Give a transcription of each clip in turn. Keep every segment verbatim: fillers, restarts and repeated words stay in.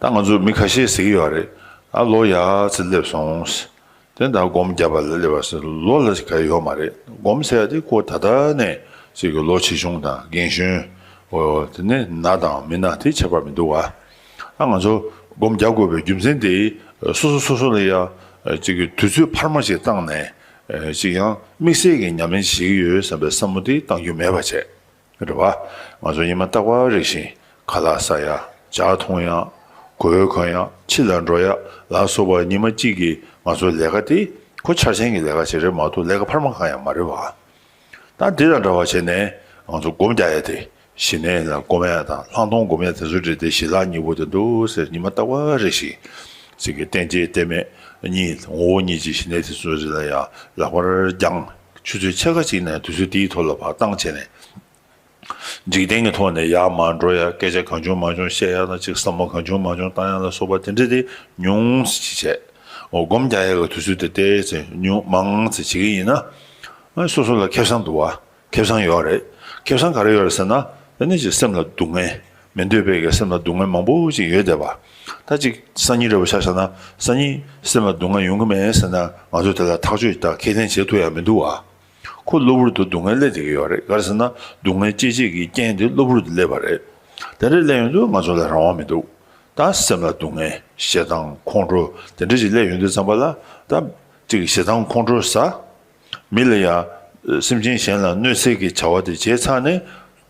ད་ང་ཚོ་མི་ཁ་ཤས་ཟེར་གྱི་ཡོད་རེད། ཨ་ལོ་ཡག་ཙམ་སླེབས་སོང་། དེ་ད་སྒོམ་རྒྱབ་པ་ལ་སླེབས་པ་ཟེར་ལོ་ལ་ག་ཡོད་མ་རེད། སྒོམ་ཟེར་ཡ་དེ་ཁོ་ད་ལྟ་ནས་ཅིག་གི་ལོ་ཆེ་ཆུང་དང་རྒན་གཞོན། འོ་དེ་ནས་ན་དང་མི་ན་དེ་ཁྱད་པར་མི་འདུག་བ། ཨ་ང་ཚོ་སྒོམ་རྒྱག་དགོས་པའི་རྒྱུ་མཚན་དེ་སོ་སོ་སོ་སོ་ལ་ཡ་ཅིག་གི་དུས་ཚོད་འཕར་མ་ཞིག་བཏང་ནས་ཅིག་ཡང་དམིགས་བསལ་གྱི་ཉམས་ལེན་བྱེད་ཀྱི་ཡོད་བསམ་པའི་བསམ་བློ་དེ་བཏང་རྒྱུ་མེད་པ་བྱས། རེད་བ། ང་ཚོ་ཉི་མ་རྟག་པར་རེ་བཞིན་ཁ་ལག་ཟ་ཡ། ཇ་འཐུང་ཡ། གོས་གོན་ཡ། ཕྱི་ལ་འགྲོ་ཡ་ལ་སོགས་པ་ཉི་མ་གཅིག་གི་ང་ཚོའི་ལས་ཀ་དེ་ཁོ་འཆར་ཅན་གྱི་ལས་ཀ་ཞིག་རེད་མ་གཏོགས་ལས་ཀ་འཕར་མ་གང་ཡང་མ་རེད་བ། ད་འདི་དང་འདྲ་བ་བྱས་ནས་ང་ཚོ་སྒོམ་རྒྱག་ཡ་དེ་ཞི་གནས་ལ་སྒོམ་ཡ་དང་ལྷག་མཐོང་སྒོམ་ཡ་དེ་ཚོ་རེད་དེ་ཞི་ལྷག་གཉིས་པོ་དེ་འདུག་ཟེར་ཉི་མ་རྟག་པར་རེ་བཞིན་ཅིག་གི་རྟེན་བཅས་རྟེན་མེད་གཉིས་ངོ་བོ་ཉིད་ཀྱི་ཞི་གནས་དེ་ཚོ་རེ་ལ་ཡ་ལག་པར་བརྒྱངས། ཆུ་ཚོད་ཕྱེད་ཀ་ཅིག་ནས་དུས་ཚོད་དེའི་ཐོག་ལ་བག་བཏང་བྱས་ནས། འཇིག་རྟེན་གྱི་ཐོག་ནས་ཡར་མར་འགྲོ་ཡ། སྐད་ཆ་གང་བྱུང་མང་བྱུང་བཤད་ཡ་དང་ཅིག་བསམ་བློ་གང་བྱུང་མང་བྱུང་བཏང་ཡ་ལ་སོགས་པ་དེ་འདྲ་དེ་ཉུང་ཙམ་ཅིག་བྱས། འོ་སྒོམ་རྒྱག་ཡ་གི་དུས་ཚོད་དེ་ཏོག་ཙམ་ཉུང་མང་ཙམ་བྱེད་ཀྱི་ཡིན་ན། སོ་སོ་ལ་ཁེ་བཟང་འདུག་བ། ཁེ་བཟང་ཡོད་རེད། ཁེ་བཟང་ག་རེ་ཡོད་རེད་ཟེར་ན། དེ་ནི་ཅིག་སེམས་ལ་སྡུག་བསྔལ། མི་འདོད་པའི་གི་སེམས་ལ་སྡུག་བསྔལ་མང་པོ་ཅིག་ཡོད་བསྡད་པ། ད་ཅིག་སང་ཉིན་འདྲ་པོ་ཆ་བཞག་ན་སང་ཉིན་སེམས་ལ་སྡུག་བསྔལ་ཡོང་གི་མེད་ཟེར་ན་ང་ཚོ་དེ་ལ་ཐག་གཅོད་དང་ཁས་ལེན་བྱེད་ཐུབ་ཡ་མི་འདུག་བ། ཁོ་གློ་བུར་དུ་སྡུག་བསྔལ་སླེབས་བསྡད་ཀྱི་ཡོད་རེད། ག་རེ་ཟེར་ན་སྡུག་བསྔལ་སྐྱེད་བྱེད་ཀྱི་རྐྱེན་དེ་གློ་བུར་དུ་སླེབས་པ་རེད། དེ་འདྲ་སླེབས་ཡོང་དུས་ང་ཚོ་ལ་རང་དབང་མི་འདུག་ད་སེམས་ལ་སྡུག་བསྔལ་ཞེ་སྡང་ཁོང་ཁྲོ་དེ་འདྲ་ཞིག་སླེབས་ཡོང་དུས་ཙམ་པ་ལ་ད་ཅིག་ཞེ་སྡང་ཁོང་ཁྲོ་ཟ། མི་ལ་ཡ། སེམས་ཅན་གཞན་ལ་གནོད་འཚེ་གི་བྱ་བ་དེ་བྱས་ཚར་ནས་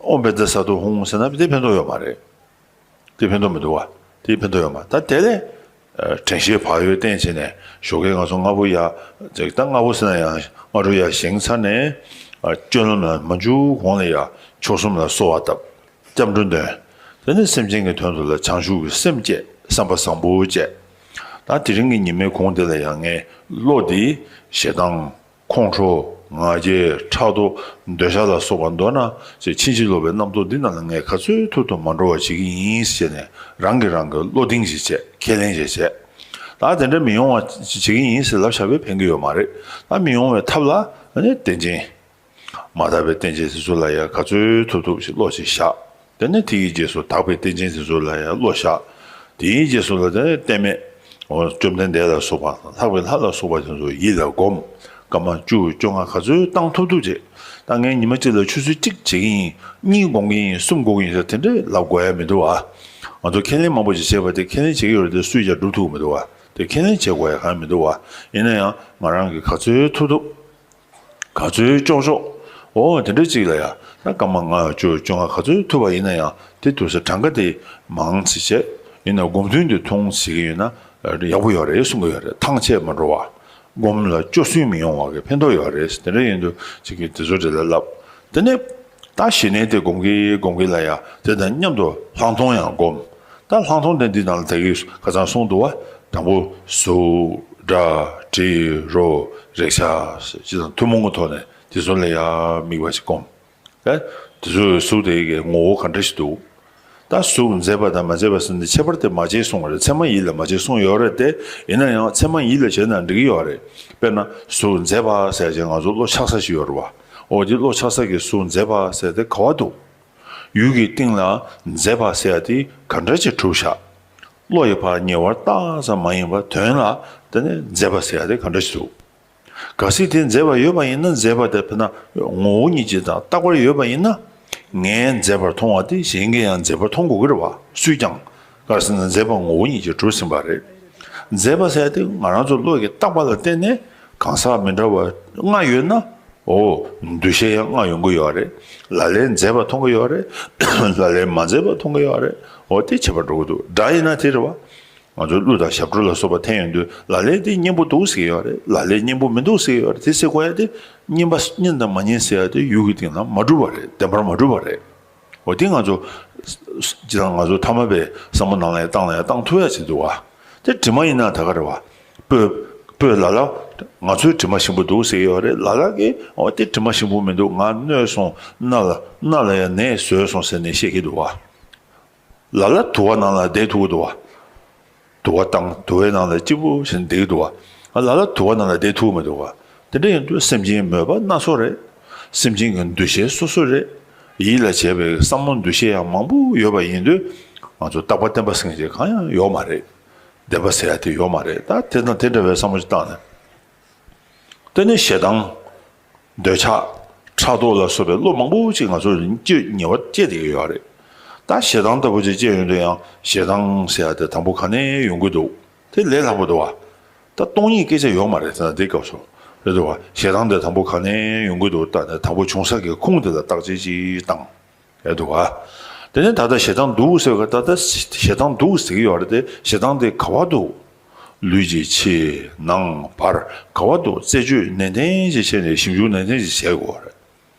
ཨོཾ་བཛྲ་ས་ཏྭ་ཧཱུྃ་ཟེར་ན་དེ་ཕན་ཐོགས་ཡོད་མ་རེད། དེ་ཕན་ཐོགས་མི་འདུག་བ། དེ་ཕན་ཐོགས་ཡོད་མ་ད་དེ་ལས། དྲན་ཤེས་བག་ཡོད་བསྟེན་བྱས་ནས་ཞོགས་ཀས་ང་ཚོ་སྔ་པོ་ཡ། ཅིག་ད་སྔ་པོ་ཟེར་ན་ཡང་སྔ་དྲོ་ཡ་བཞེངས་ཚར་ནས། སྤྱོད་ལམ་ལ་མ་འཇུག་གོང་ལ་ཡ་མཆོག་གསུམ་ལ་གསོལ་བ་བཏབ། སྐྱབས་འགྲོ་འདོན། དེ་ནས་སེམས་ཅན་གྱི་དོན་དུ་ལ་བྱང་ཆུབ་ཀྱི་སེམས་བསྐྱེད་བསམ་པ་བཟང་པོ་བྱས། ད་དེ་རིང་གི་ཉི་མའི་གུང་དེ་ལ་ཡང་ངས་བློ་འདི་ཞེ་སྡང་། ཁོང་ཁྲོ། ང་རྒྱལ། ཕྲག་དོག་འདོད་ཆགས་ལ་སོགས་པ་མདོར་ན་ཅེས་ཕྱིན་ཅི་ལོག་པའི་རྣམ་རྟོག་འདི་རྣམས་ལ་ངས་ག་ཚོད་ཐུབ་ཐུབ་མ་འགྲོ་བ་བྱེད་ཀྱི་ཡིན་ཟེར་ནས་རང་གིས་རང་གི་བློ་གདེང་ཞིག་བྱས་ཁས་ལེན་ཞིག་བྱས། ད་དེ་འདྲ་མི་ཡོང་བ་བྱེད་ཀྱི་ཡིན་ཟེར་ལབ་བཞག་པས་ཕན་གྱི་ཡོད་མ་རེད། ད་མི་ཡོང་བའི་ཐབས་ལ་ནི་རྟེན་ཅན། མ་དག་པའི་རྟེན་ཅན་དེ་ཚོ་ལ་ཡང་ག་ཚོད་ཐུབ་ཐུབ་ཞིག་བློ་ཞིག་བཞག་དེ་ནས་དེ་ཡི་རྗེས་སུ་དག་པའི་རྟེན་ཅན་དེ་ཚོ་ལ་ཡང་བློ་བཞག་དེའི་རྗེས་སུ་ལ་དེ་རྟེན་མེད། འོ་བཅོམ་ལྡན་འདས་ལ་སོགས་པ་ལྷག་པའི་ལྷ་ལ་སོགས་པ་དེ་ཚོ་ཡིད་ལ་སྒོམ། སྐར་མ་བཅུ་བཅོ་ལྔ་ག་ཚོད་བཏང་ཐུབ་ཐུབ་བྱེད། ད་ངས་ཉི་མ་གཅིག་ལ་ཆུ་ཚོད་གཅིག་བྱེད་ཀྱི་ཡིན། གཉིས་སྒོམ་གྱི་ཡིན། གསུམ་སྒོམ་གྱི་ཡིན་ཟེར་དེ་འདྲས་ལབ་དགོས་ཡ་མི་འདུག་བ། ང་ཚོ་ཁས་ལེན་མང་པོ་ཞིག་བྱས་པ་དེ་ཁས་ལེན་བྱེད་ཀྱི་ཡོད་རེད་དེ་སུས་ཀྱང་སྒྲུབ་ཐུབ་ཀྱི་མི་འདུག་བ། དེ་ཁས་ལེན་བྱེད་དགོས་ཡ་གང་ཡང་མི་འདུག་བ། ཡིན་ན་ཡང་ང་རང་གིས་ག་ཚོད་ཐུབ་ཐུབ། ག་ཚོད་ལྕོགས་ལྕོགས། འོ་དེ་འདྲ་ཅིག་ལ་ཡ། ད་སྐར་མ་ལྔ་བཅུ་བཅོ་ལྔ་ག་ཚོད་ཐུབ་པ་ཡིན་ན་ཡང་དེ་ཐུབ་ས་གྲངས་ཀ་དེ་མང་ཙི་བྱས། ཡིན་ན་སྒོམ་ཐུན་དེ་ཐུང་ཟེར་གྱི་ཡོད་ན་ཡག་པོ་ཡོད་རེད་གསུང་གི་ཡོད་རེད། ཐང་ཆད་མ་འགྲོ་བ། སྒོམ་ལ་སྐྱོ་སུན་མི་ཡོང་བ་གི་ཕན་ཐོགས་ཡོད་རེད། དེ་འདྲ་ཡིན་དུས་ཅིག་གིས་དེ་ཚོ་འདྲ་ལ་ལབ། དེ་ནས་ད་ཞི་གནས་དེ་སྒོམ་གྱི་སྒོམ་གྱི་ལ་ཡ་དེ་དང་མཉམ་དུ་ལྷག་མཐོང་ཡང་སྒོམ། ད་ལྷག་མཐོང་དེ་འདི་ནང་ལ་ད་གིན་ཁ་སང་གསུངས་འདུག་བ། དང་པོ་གཟུགས། སྒྲ། དྲི། རོ། རེག་བྱ། ཅི་དང་ཐུན་མོང་གི་ཐོག་ནས་དེ་ཚོ་ལ་ཡང་དམིགས་པ་ཞིག་སྒོམ། ད་དེ་ཚོའི་གཟུགས་དེ་གའི་ངོ་བོ་ག་འདྲ་ཞིག་འདུག་ད་གཟུགས་མཛེས་པ་དང་མ་མཛེས་པ་ཟེར་ནས་ཁྱད་པར་དེ་མ་བྱེད་གསུངས་པ་རེད། ཚད་མ་ཡིད་ལ་མ་བྱེད་གསུངས་ཡོད་རེད་དེ། ཡིན་ན་ཡང་ཚད་མ་ཡིད་ལ་བྱས་ན་འགྲིག་གི་ཡོད་རེད། དཔེར་ན་གཟུགས་མཛེས་པ་ཟེར་ཅིག་ང་ཚོ་བློ་ཆགས་ས་ཞིག་ཡོད་རེད་བ། འོ་དེ་བློ་ཆགས་ས་གི་གཟུགས་མཛེས་པ་ཟེར་དེ་ག་བ་འདུག་ཡུལ་གྱི་སྟེང་ལ་མཛེས་པ་ཟེར་ཡ་དེ་ག་འདྲ་ཅིག་གྲུབ་བཞག་བློ་ཡི་ཕར་ཉེ་བར་བལྟ་ཙམ་མ་ཡིན་པར་དོན་ལ་དེ་ནི་མཛེས་པ་ཟེར་ཡ་དེ་ག་འདྲ་ཅིག་འདུག་གལ་སྲིད་དེ་མཛེས་པ་ཡོད་པ་ཡིན་ན་མཛེས་པ་དེ་དཔེར་ན་ངོ་བོ་ཉིད་ཀྱིས་དང་རྟག་པར་ཡོད་པ་ཡིན་ན། ངས་མཛེས་པར་མཐོང་བ་དེ་གཞན་གྱིས་ཡང་མཛེས་པར་མཐོང་དགོས་ཀྱི་རེད་བ། སུས་ཀྱང་། ག་རེ་ཟེར་ན་མཛེས་པ་ངོ་བོ་ཉིད་ཀྱིས་གྲུབ་ཟིན་པ་རེད། མཛེས་པ་ཟེར་ཡ་དེ་ང་རང་ཚོ་བློ་ཡི་བརྟག་པ་ལ་བརྟེན་ནས་གང་ཟག་མི་འདྲ་བ་ལྔ་ཡོད་ན། འོ། འདུ་ཤེས་ཡང་ལྔ་ཡོང་གི་ཡོད་རེད། ལ་ལས་མཛེས་པ་མཐོང་གི་ཡོད་རེད། ལ་ལས་མ་མཛེས་པ་མཐོང་གི་ཡོད་རེད། འོ་དེ་ཁྱད་པར་འགྲོ་གི་འདུག་སྒྲ་ཡིན་ན་དེ་རེད་བ། ང་ཚོ་གླུ་དང་ཞབས་བྲོ་ལ་སོགས་པ་འཐེན་ཡོང་དུས་ལ་ལས་དེ་སྙན་པོ་འདུག་ཟེར་གྱི་ཡོད་རེད། ལ་ལས་སྙན་པོ་མི་འདུག་ཟེར་གྱི་ཡོད་རེད། དེ་ཟེར་དགོས་ཡ་དེ་སྙན་པ་སྙན་དང་མ་སྙན་ཟེར་ཡ་དེ་ཡུལ་གྱི་སྟེང་ལ་མ་གྲུབ་པ་རེད། བདེན་པར་མ་གྲུབ་པ་རེད། འོ་དེ་ང་ཚོ། སྤྱིར་བཏང་ང་ཚོ་ཐ་མལ་པའི་བསམ་བློ་ནང་ལ་ཡང་བཏང་ལ་ཡང་བཏང་ཐུབ་ཡ་ཅིག་འདུག་བ། དེ་དྲི་མ་ཡིན་ན་ད་ག་རེད་བ། སྤོས། སྤོས་ལ་ལ། ང་ཚོའི་དྲི་མ་ཞིམ་པོ་འདུག་ཟེར་གྱི་ཡོད་རེད། ལ་ལ་གིས་འོ་དེ་དྲི་མ་ཞིམ་པོ་མི་འདུག་ང་གནོད་སོང་། སྣ་ལ་སྣ་ལ་ཡང་ནད་བཟོས་སོང་ཟེར་ནས་བཤད་ཀྱི་འདུག་བ། ལ་ལ་དུ་བ་ནང་ལ་བསྡད་ཐུབ་ཀྱི་འདུག་བ། དུ་བ་བཏང་དུ་བའི་ནང་ལ་སྐྱིད་པོ་བྱས་ནས་བསྡད་ཀྱི་འདུག་བ། ལ་ལ་དུ་བ་ནང་ལ་བསྡད་ཐུབ་ཀྱི་མི་འདུག་བ། དེ་འདྲ་ཡིན་དུས་སེམས་ཅན་མོས་པ་སྣ་ཚོགས་རེད། སེམས་ཅན་གྱི་འདུ་ཤེས་སོ་སོ་རེད། ཡིད་ལ་བྱེད་པའི་བསམ་བློ་འདུ་ཤེས་ཡང་མང་པོ་ཡོད་པ་ཡིན་དུས། ང་ཚོ་རྟག་པ་བརྟན་པ་ཟེར་མཁན་ཅིག་གང་ཡང་ཡོད་མ་རེད། བདེན་པ་ཟེར་ཡ་དེ་ཡོད་མ་རེད། ད་དེ་དང་དེ་འདྲ་བའི་བསམ་བློ་ཞིག་བཏང་ནས། དེ་ནས་ཞེ་སྡང་། འདོད་ཆགས། ཕྲག་དོག་ལ་སོགས་པའི་བློ་མང་པོ་ཅིག་ང་ཚོ་སྐྱེ་ཉེ་བར་སྐྱེས་བསྡད་ཀྱི་ཡོད་རེད། ད་ཞེ་སྡང་ལྟ་བུ་ཅིག་སྐྱེས་ཡོང་དུས་ཡང་ཞེ་སྡང་ཟེར་ཡ་དེ་དང་པོ་ག་ནས་ཡོང་གི་འདུག་དེ་ལས་སླ་པོ་འདུག་བ། ད་སྟོང་ཉིད་སྐད་ཆ་ཡོད་མ་རེད་ཟེར་ན་འདི་སྐབས་སུ། རེད་འདུག་བ། ཞེ་སྡང་དེ་དང་པོ་ག་ནས་ཡོང་གི་འདུག་ལྟ་ནས་དང་པོ་བྱུང་ས་གི་ཁུངས་དེ་ལ་བརྟག་དཔྱད་ཅིག་བཏང་། རེད་འདུག་བ། དེ་ནས་ད་ལྟ་ཞེ་སྡང་འདུག་ཟེར་བ་ད་ལྟ་ཞེ་སྡང་འདུག་ཟེར་གྱི་ཡོད་རེད་དེ། ཞེ་སྡང་དེ་ག་བ་འདུག་ལུས་ཀྱི་ཕྱི་ནང་བར་ག་བ་འདུག་རྩད་གཅོད་ནན་ཏན་ཅིག་བྱས་ནས་ཞིབ་འཇུག་ནན་ཏན་ཅིག་བྱེད་དགོས་རེད།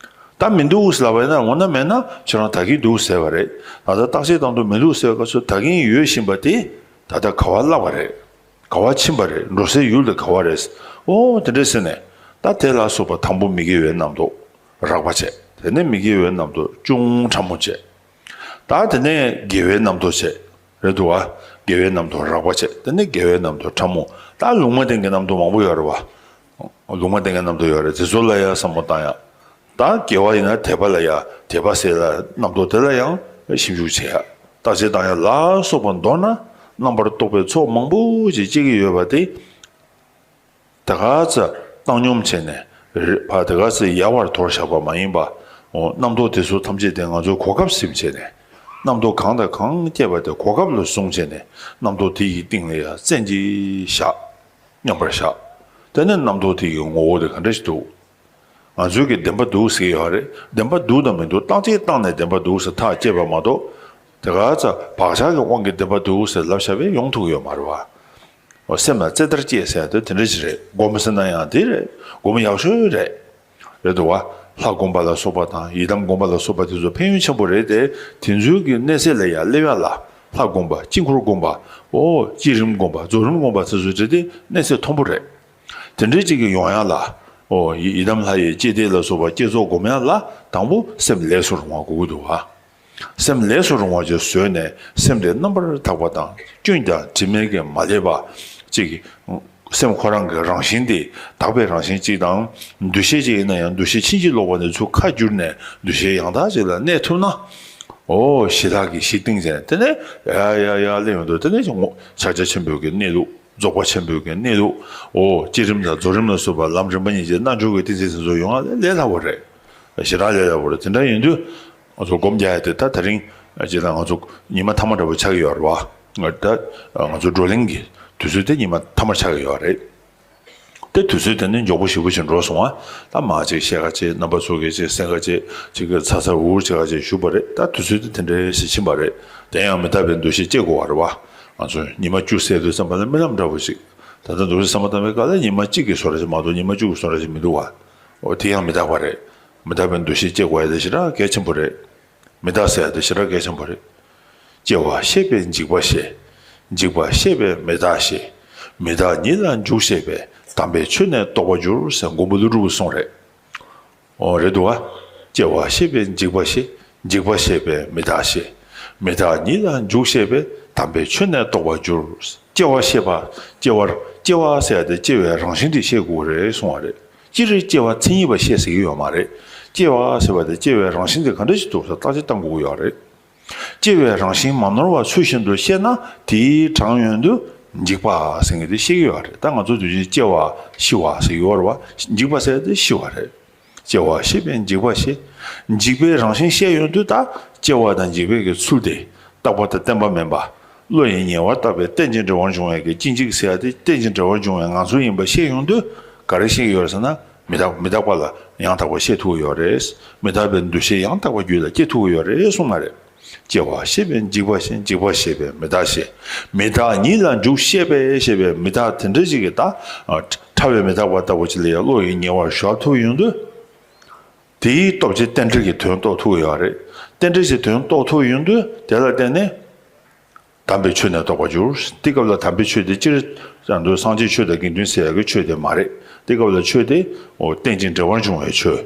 ད་མི་འདུག་ཟེར་ལབ་པ་ཡིན་ན་འོ་ན་མེད་ན་ཁྱེད་རང་ད་གིན་འདུག་ཟེར་བ་རེད། ད་ལྟ་བརྟག་དཔྱད་བཏང་དུས་མི་འདུག་ཟེར་བ་སྐབས་སུ་ད་གིན་ཡོད་བཞིན་པ་དེ་ད་ལྟ་ག་བ་བརླག་པ་རེད། ག་བ་ཕྱིན་པ་རེད། འགྲོ་སའི་ཡུལ་དེ་ག་བ་རེད། ཨོ་དེ་འདྲས་ཟེར་ནས། ད་དེ་ལ་སོགས་པ་དང་པོ་མི་དགེ་བའི་རྣམ་རྟོག་རགས་པ་བྱས། དེ་ནས་མི་དགེ་བའི་རྣམ་རྟོག་ཅུང་ཕྲ་མོ་བྱས། ད་དེ་ནས་དགེ་བའི་རྣམ་རྟོག་བྱས། རེད་འདུག་བ། དགེ་བའི་རྣམ་རྟོག་རགས་པ་བྱས། དེ་ནས་དགེ་བའི་རྣམ་རྟོག་ཕྲ་མོ། ད་ལུང་མ་བསྟན་གྱི་རྣམ་རྟོག་མང་པོ་ཡོད་རེད་བ། ལུང་མ་བསྟན་གྱི་རྣམ་རྟོག་ཡོད་རེད། དེ་ཚོ་ལ་ཡང་བསམ་བློ་བཏང་ཡ། ད་དགེ་བ་ཡིན་ན་དད་པ་ལ་ཡ། དད་པ་ཟེར་ལ་རྣམ་རྟོག་དེ་ལ་ཡང་ཞིབ་འཇུག་བྱེད་ཡ། བརྟག་དཔྱད་བཏང་ཡ་ལ་སོགས་པ་མདོར་ན་རྣམ་པར་རྟོག་པའི་ཚོགས་མང་པོ་ཅིག་སྐྱེ་གི་ཡོད་པ་དེ། དེ་ག་ཚོད་བཏང་སྙོམས་བྱས་ནས་རེད་བ། དེ་ག་ཚོད་ཡལ་བར་དོར་བཞག་པ་མ་ཡིན་པ། འོ་རྣམ་རྟོག་དེ་ཚོ་ཐམས་ཅད་དེ་ང་ཚོའི་གོ་སྐབས་ཟིན་བྱས་ནས། རྣམ་རྟོག་གང་དང་གང་སྐྱེས་པ་དེ་གོ་སྐབས་ལ་བཟུང་བྱས་ནས་རྣམ་རྟོག་དེ་ཡི་སྟེང་ལ་ཡ་བཙན་གྱིས་བཞག་མཉམ་པར་བཞག་དེ་ནས་རྣམ་རྟོག་དེ་ཡི་ངོ་བོ་དེ་ག་འདྲ་ཞིག་འདུག་ང་ཚོའི་གི་བདེན་པ་འདུག་ཟེར་གྱི་ཡོད་རེད། བདེན་པ་འདུག་དང་མི་འདུག་བརྟག་དཔྱད་བཏང་ནས་བདེན་པ་འདུག་ཟེར་ཐག་བཅད་པ་མ་གཏོགས། དེ་ག་ཚོད་བག་ཆགས་ཀྱི་དབང་གིས་བདེན་པ་འདུག་ཟེར་ལབ་བཞག་པས་ཡོང་ཐུབ་ཀྱི་ཡོད་མ་རེད་བ། འོ་སེམས་ལ་རྩེ་ལྟར་སྐྱེས་ཟེར་ཡ་དེ་དེ་འདྲ་ཞིག་རེད། སྒོམ་ཟེར་ན་ཡང་དེ་རེད། སྒོམ་ཡག་ཤོས་རེད། རེད་འདུག་བ། ལྷ་བསྒོམ་པ་ལ་སོགས་པ་དང་ཡི་དམ་བསྒོམ་པ་ལ་སོགས་པ་དེ་ཚོ་ཕན་ཡོན་ཆེན་པོ་རེད་དེ། དེ་ཚོའི་གི་གནས་ཚད་ལ་ཡ་སླེབས་ཡ་ལ། ལྷ་བསྒོམ་པ། དཀྱིལ་འཁོར་བསྒོམ་པ། འོ་བསྐྱེད་རིམ་བསྒོམ་པ། རྫོགས་རིམ་བསྒོམ་པ་དེ་ཚོ་རེད་དེ། གནས་ཚད་མཐོན་པོ་རེད། དེ་འདྲའི་ཅིག་གི་ཡོང་ཡ་ལ། ཨོ་ཡི་ཡི་དམ་ལྷ་ཡི་བསྐྱེད་བཟླས་ལ་སོགས་པ་བསྐྱེད་རྫོགས་སྒོམ་ཡ་ལ་དང་པོ་སེམས་ལས་སུ་རུང་བ་དགོས་ཀྱི་འདུག་བ། སེམས་ལས་སུ་རུང་བ་ཅིག་བཟོས་ནས་སེམས་དེ་རྣམ་པར་དག་པ་དང་སྐྱོན་དང་དྲི་མས་ཀྱང་མ་བསླད་པ་ཅིག་གི། སེམས་ཁོ་རང་གི་རང་བཞིན་དེ་དག་པའི་རང་བཞིན་ཅིག་དང་། འདུ་ཤེས་ཅིག་ཡིན་ན་ཡང་འདུ་ཤེས་ཕྱིན་ཅི་ལོག་པ་ནས་ཚུར་ཁ་བསྒྱུར་ནས་འདུ་ཤེས་ཡང་དག་ཅིག་ལ་གནས་ཐུབ་ན། ཨོ་ཞི་ལྷག་གི་གཞི་བཏིང་བྱས་དེ་ནས་ཡ་ཡ་ཡ་སླེབས་ཡོང་དུས་དེ་ནས་ཕྱག་རྒྱ་ཆེན་པོའི་གི་གནས་ལུགས། རྫོགས་པ་ཆེན་པོའི་གི་གནས་ལུགས། ཨོ་བསྐྱེད་རིམ་དང་རྫོགས་རིམ་ལ་སོགས་པ་ལམ་རིམ་པ་གཉིས་ཀྱི་རྣལ་འབྱོར་གྱི་ཏིང་འཛིན་དེ་ཚོ་ཡོང་བ་ལས་སླ་བོ་རེད། ཞེ་དྲག་ལས་སླ་བོ་རེད། དེ་འདྲ་ཡིན་དུས་ང་ཚོ་སྒོམ་རྒྱག་ཡ་དེ་ད་དེ་རིང་ཅིག་ལ་ང་ཚོ་ཉི་མ་ཐ་མ་འདྲ་བོ་ཆགས་ཀྱི་ཡོད་རེད་བ། ད་ང་ཚོ་བགྲོ་གླེང་གི་དུས་ཚོད་དེ་ཉི་མ་ཐ་མ་ཆགས་ཀྱི་ཡོད་རེད། དེ་དུས་ཚོད་དེ་ནི་མགྱོགས་པོ་ཞེ་པོ་ཞིག་འགྲོ་སོང་བ། ད་མ་ཅིག་བཤད་ཁ་ཅིག་རྣམ་པ་ཚོ་གིས་ཅིག་གསན་ཁ་ཅིག་ཅིག་གི་ཚ་ཚ་འུར་འུར་བྱེད་ཁ་ཅིག་བཞུགས་པ་རེད། ད་དུས་ཚོད་དེ་དེ་འདྲའི་ཞིག་ཕྱིན་པ་རེད། དེ་ཡང་མི་རྟག་པའི་འདུ་ཤེས་སྐྱེ་དགོས་པ་རེད་བ། ང་ཚོ་ཉི་མ་བཅུ་ཟེར་དུས་ཙམ་པ་ལ་རྨི་ལམ་འདྲ་བོ་ཞིག་ད་ལྟ་འདུག་སེ་བསམ་བློ་བཏང་བའི་སྐབས་ལ་ཉི་མ་གཅིག་གི་བཟོ་འདྲ་ཞིག་མ་གཏོགས་ཉི་མ་བཅུ་གི་བཟོ་འདྲ་ཞིག་མི་འདུག་བ། འོ་དེ་ཡང་མི་རྟག་པ་རེད། མི་རྟག་པའི་འདུ་ཤེས་སྐྱེ་དགོས་ཡ་དེ་ཞེ་དྲག་གལ་ཆེན་པོ་རེད། མི་རྟག་ཟེར་ཡ་དེ་ཞེ་དྲག་གལ་ཆེན་པོ་རེད། སྐྱེ་བ་ཤེས་པས་འཇིག་པ་ཤེས། འཇིག་པ་ཤེས་པས་མི་རྟག་ཤེས། མི་རྟག་ཉིད་ལ་འཇུག་ཤེས་པས་དམ་པའི་ཆོས་ནི་རྟོགས་པར་འགྱུར་ཟེར་མགོན་པོ་ཀླུ་སྒྲུབ་ཀྱི་གསུང་རེད། ཨོ་རེད་འདུག་བ། སྐྱེ་བ་ཤེས་པས་འཇིག་པ་ཤེས། འཇིག་པ་ཤེས་པས་མི་རྟག་ཤེས། མི་རྟག་ཉིད་ལ་འཇུག་ཤེས་པས་དམ་པའི་ཆོས་ནི་རྟོགས་པར་འགྱུར། སྐྱེ་བ་ཤེས་པ། སྐྱེ་བར་སྐྱེ་བ་ཟེར་ཡ་དེ་སྐྱེ་བའི་རང་བཞིན་དེ་ཤེས་དགོས་རེད་གསུང་བ་རེད། སྤྱིར་སྐྱེ་བ་མཚན་ཉིད་པ་ཤེས་ཟེར་གྱི་ཡོད་མ་རེད། སྐྱེ་བ་ཟེར་བ་དེ་སྐྱེ་བའི་རང་བཞིན་དེ་ག་འདྲ་ཞིག་འདུག་ཟེར་བརྟག་དཔྱད་གཏང་དགོས་ཀྱི་ཡོད་རེད། སྐྱེ་བའི་རང་བཞིན་མ་ནོར་བ་ཚུལ་བཞིན་དུ་ཤེས་ན་དེའི་གྲངས་ཡོང་དུས་འཇིག་པ་ཟེར་མཁན་དེ་ཤེས་ཀྱི་ཡོད་རེད། ད་ང་ཚོ་དུས་རྒྱུན་སྐྱེ་བ་ཤི་བ་ཟེར་གྱི་ཡོད་རེད་བ། འཇིག་པ་ཟེར་དེ་ཤི་བ་རེད། སྐྱེ་བ་ཤེས་པས་འཇིག་པ་ཤེས། འཇིག་པའི་རང་བཞིན་ཤེས་ཡོང་དུས་ད་སྐྱེ་བ་དང་འཇིག་པའི་གི་ཚུལ་དེ་རྟག་པ་དང་བརྟན་པ་མིན་པ། བློ་ཡིས་ཉེ་བར་བརྟགས་པས་རྟེན་ཅིང་འབྲེལ་བར་འབྱུང་བའི་གི་སྐྱེ་འཇིག་ཟེར་ཡ་དེ་རྟེན་ཅིང་འབྲེལ་བར་འབྱུང་བའི་ངང་ཚུལ་ཡིན་པ་ཤེས་ཡོང་དུས་ག་རེ་ཤེས་ཀྱི་ཡོད་རེད་ཟེར་ན། མི་རྟག་མི་རྟག་པ་ལ་ཡང་དག་པ་ཤེས་ཐུབ་ཀྱི་ཡོད་རེད། མི་རྟག་པའི་འདུ་ཤེས་ཡང་དག་པ་རྒྱུད་ལ་སྐྱེ་ཐུབ་ཀྱི་ཡོད་རེད་གསུངས་པ་རེད། སྐྱེ་བ་ཤེས་པས་འཇིག་པ་ཤེས། འཇིག་པ་ཤེས་པས་མི་རྟག་ཤེས། མི་རྟག་ཉིད་ལ་འཇུག་ཤེས་པས་ཞེས་པའི་མི་རྟག་དེ་འདྲ་ཞིག་གི་ད་ཕྲ་བའི་མི་རྟག་པ་ལྟ་བུ་ཅིག་ལ་ཡང་བློ་ཡིས་ཉེ་བར་གཞོལ་ཐུབ་ཡོང་དུས། དེའི་སྟོབས་ཀྱིས་རྟེན་འབྲེལ་གྱི་དོན་རྟོགས་ཐུབ་ཀྱི་ཡོད་རེད། རྟེན་འབྲེལ་གྱི་དོན་རྟོགས་ཐུབ་ཡོང་དུས་དེ་ལ་བརྟེན་ནས། དམ་པའི་ཆོས་ནི་རྟོགས་པར་འགྱུར། དེ་སྐབས་ལ་དམ་པའི་ཆོས་དེ་སྤྱིར་བཏང་དུ་སངས་རྒྱས་ཆོས་དང་དགེ་འདུན་ཟེར་ཡག་གི་ཆོས་དེ་མ་རེད། དེ་སྐབས་ལ་ཆོས་དེ་འོ་རྟེན་ཅིང་འབྲེལ་བར་འབྱུང་བའི་ཆོས།